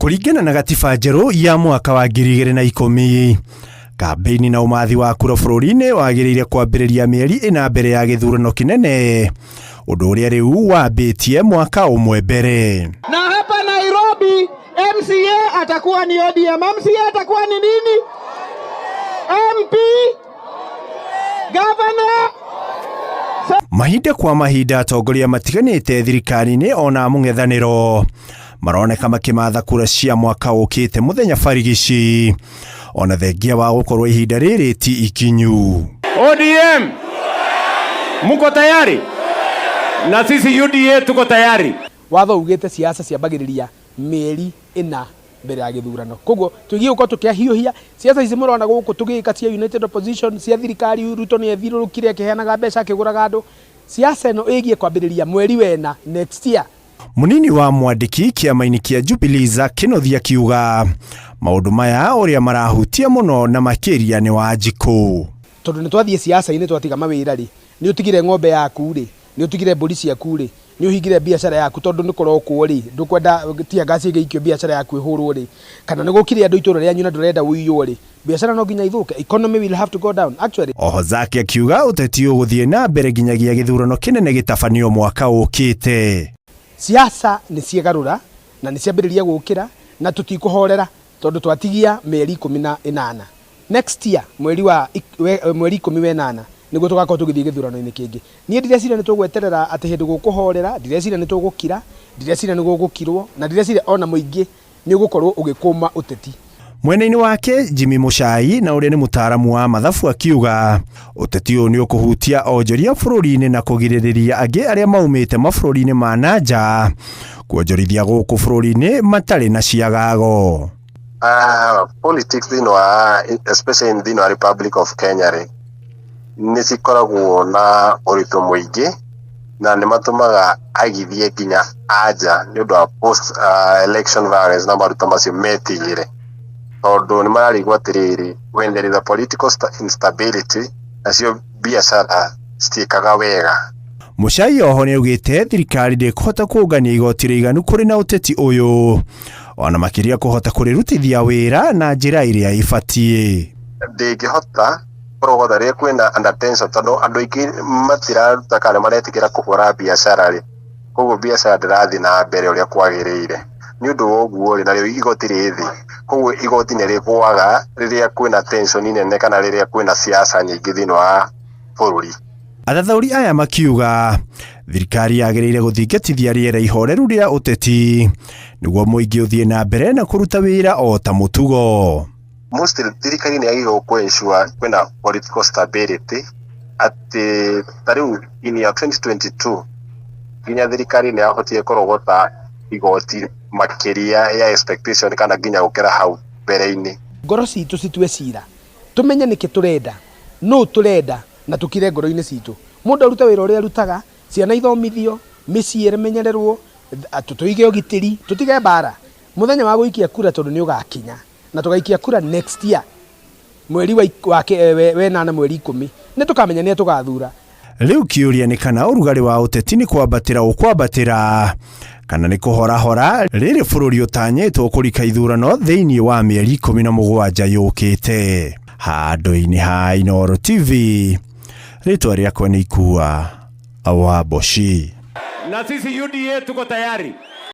Kũringana na gatiba njerũ ya mwaka wa 2010, kambĩini na ũmathi wa kura bũrũri-inĩ wagĩrĩire kwambĩrĩria mĩeri 4 mbere ya gĩthurano kĩnene, ũndũ ũrĩa rĩu wambĩtie mwaka ũmwe mbere. Na hapa Nairobi MCA atakuwa ni ODM. MCA atakuwa ni nini? MP, Governor. Mahinda kwa mahinda atongoria matiganĩte thirikari-inĩ ona mũng'ethanĩro maroneka makĩmatha kura cia mwaka ũkĩte mũthenya barigici, ona thengia wa gũkorwo ihinda rĩrĩ ti ikinyu. ODM, muko tayari? Na sisi UDA tuko tayari. Watho ugite siasa ciambagĩrĩria mĩeri 4 mbere ya gĩthurano, koguo tũgiĩ gũkorwo tũkĩahiũhia siasa ici mũrona gũkũ tũgĩka cia United Opposition, cia thirikari. Ruto nĩ ethiũrũrũkire akĩheanaga mbeca, akĩgũraga andũ. Siasa ĩno ĩgiĩ kwambĩrĩria mweri wena next year. Munini wa mwandĩki kĩama-inĩ kĩa Jubilee Zack Kinuthia akiuga maũndũ maya ũrĩa marahutia mũno na makĩria nĩ Wanjikũ. Tondũ nĩ twathiĩ siasa-inĩ twatiga mawĩra rĩ, nĩ ũtigire ng'ombe yaku rĩ, nĩ ũtigire mbũri ciaku rĩ, nĩ ũhingire biacara yaku tondũ nĩ kũrokwo rĩ, ndũkwenda tear gas ĩgĩikio biacara yaku ĩhũrwo rĩ, kana nĩ gũkire andũ itũra rĩanyu na ndũrenda ũiywo rĩ, biacara no nginya ithũke. Economy will have to go down actually. Oho Zack akiuga ũteti ũgũthiĩ na mbere nginyagia gĩthurano kĩnene gĩtabanio mwaka ũkĩte. Siasa nĩ ciegarũra na nĩ ciambĩrĩria gũkĩra na tũtikũhorera tondũ twatigia mĩeri 18 next year, mweri wa mweri 18 nĩguo tũgakorwo tũgĩthiĩ gĩthurano-inĩ kĩngĩ. Niĩ ndireciria nĩ tũgweterera atĩ hĩndĩ gũkũhorera, ndireciria nĩ tũgũkira, ndireciria nĩ gũgũkirwo, na ndireciria ona mũingĩ nĩ ũgũkorwo ũgĩkũma ũteti. Mwena-inĩ wake Jimmy Muchai, na ũrĩa nĩ mũtaaramu wa mathabu, akiuga ũteti ũyũ nĩ ũkũhutia onjoria bũrũri-inĩ na kũgirĩrĩria angĩ arĩa maumĩte mabũrũri-inĩ ma na nja kuonjorithia gũkũ bũrũri-inĩ matarĩ na ciagago. Politics thĩinĩ wa, especially thĩinĩ wa Republic of Kenya rĩ, nĩ cikoragwo na ũritũ mũingĩ na nĩ matũmaga aigithie nginya anja nĩ ũndũ wa post election violence na maruta macio metigĩre, tondũ nĩ mararigwo atĩrĩrĩ, when there is a political instability, nacio biacara citiĩkaga wega. Muchai oho nĩ augĩte thirikari ndĩkũhota kũngania igoti rĩiganu kũrĩ na ũteti ũyũ, ona makĩria kũhota kũrĩrutithia wĩra na njĩra ĩrĩa ĩbatiĩ. Ndĩngĩhota kũrogotha rĩrĩa kwĩna under tension, tondũ andũ aingĩ matiraruta kana maretigĩra kũhũra biacara rĩ, koguo biacara ndĩrathiĩ na mbere ũrĩa kwagĩrĩire. Nĩ ũndũ wa ũguo rĩ, narĩo igoti rĩ thĩ, koguo igoti nĩ rĩgũaga rĩrĩa kwĩna tension nene kana rĩrĩa kwĩna siasa nyingĩ thĩinĩ wa bũrũri. Athathaũri aya makiuga thirikari yagĩrĩire gũthingatithia rĩera ihoreru rĩa ũteti nĩguo mũingĩ ũthiĩ na mbere na kũruta wĩra o ta mũtugo. Mostly thirikari nĩ yagĩrĩirwo kũ ensure kwĩna political stability, atĩ ta rĩu in year 2022 nginya thirikari nĩ yahotire kũrogota igoti makĩria ya expectation kana nginya gũkĩra hau mbere-inĩ. Ngoro citũ citue cira, tũmenye nĩkĩ tũrenda, nũ tũrenda, na tũkire ngoro-inĩ citũ. Mũndũ arute wĩra ũrĩa arutaga, ciana ithomithio, mĩciĩ ĩmenyererwo, tũige ũgitĩri, tũtige mbara mũthenya wa gũikia kura, tondũ nĩ ũgakinya na tũgaikia kura next year mweri wa wenana mweri 10 nĩ tũkamenya nĩa tũgathura. Rĩu kĩũria nĩ kana ũrugarĩ wa ũteti nĩ kwambatĩra ũkwambatĩra kana nĩ kũhorahora rĩrĩ bũrũri ũtanyĩtwo kũrika ithurano thĩinĩ wa mĩeri 17 yũkĩte. Handũ-inĩ ha Inooro TV, rĩtwa rĩakwa nĩ Ikua wa Mboci. Na sisi UDA tuko tayari.